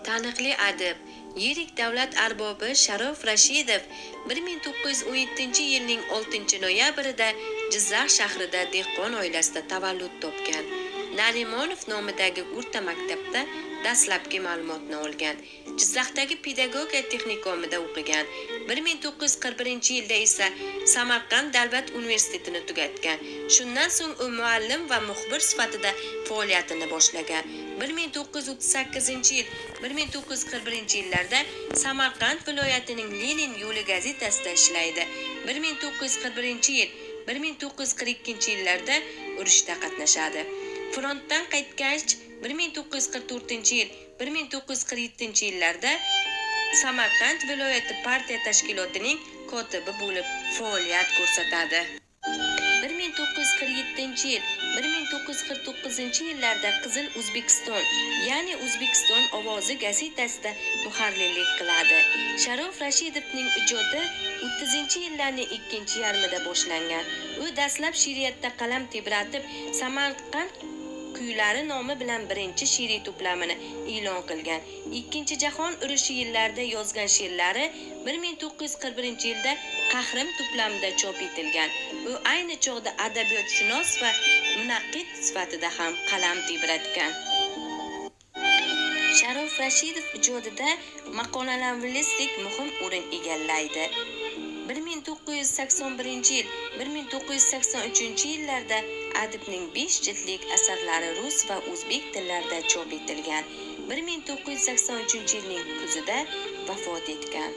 Taniqli adib, yirik davlat arbobi Sharof Rashidov 1917-yilning 6-noyabrida Jizzax shahrida dehqon oilasida tavallud topgan. Narimonov nomidagi o'rta maktabda dastlabki ma'lumotni olgan. Jizzaxdagi pedagogika texnikumida o'qigan. 1941-yilda esa Samarqand davlat universitetini tugatgan. Shundan so'ng u muallim va muxbir sifatida faoliyatini boshlagan. 1938-yil 1941-yillarda Samarqand viloyatining Lenin yo'li gazetasida ishlaydi. 1941-yil 1942-yillarda urushda qatnashadi. Frontdan qaytgach 1944-yil 1947-yillarda Samarqand viloyati partiya tashkilotining kotibi bo'lib faoliyat ko'rsatadi. 1947-yil 1949-yillarda Qizil O'zbekiston, ya'ni O'zbekiston ovozi gazetasida muharrirlik qiladi. Sharof Rashidovning ijodi 30-yillarning ikkinchi yarmida boshlangan. U dastlab she'riyatda qalam tebratib, Samarqand kuylari nomi bilan birinchi she'riy to'plamini e'lon qilgan. Ikkinchi jahon urushi yillarida yozgan she'rlari 1941-yilda Qahrim to'plamida chop etilgan. U ayni chog'da adabiyotshunos va munaqqid sifatida ham qalam tebratgan. Sharof Rashidov ijodida maqolalarlik muhim o'rin egallaydi. 1981-yil 1983-yillarda adibning 5 jildlik asarlari rus va o'zbek tillarida chop etilgan. 1983-yilning kuzida vafot etgan.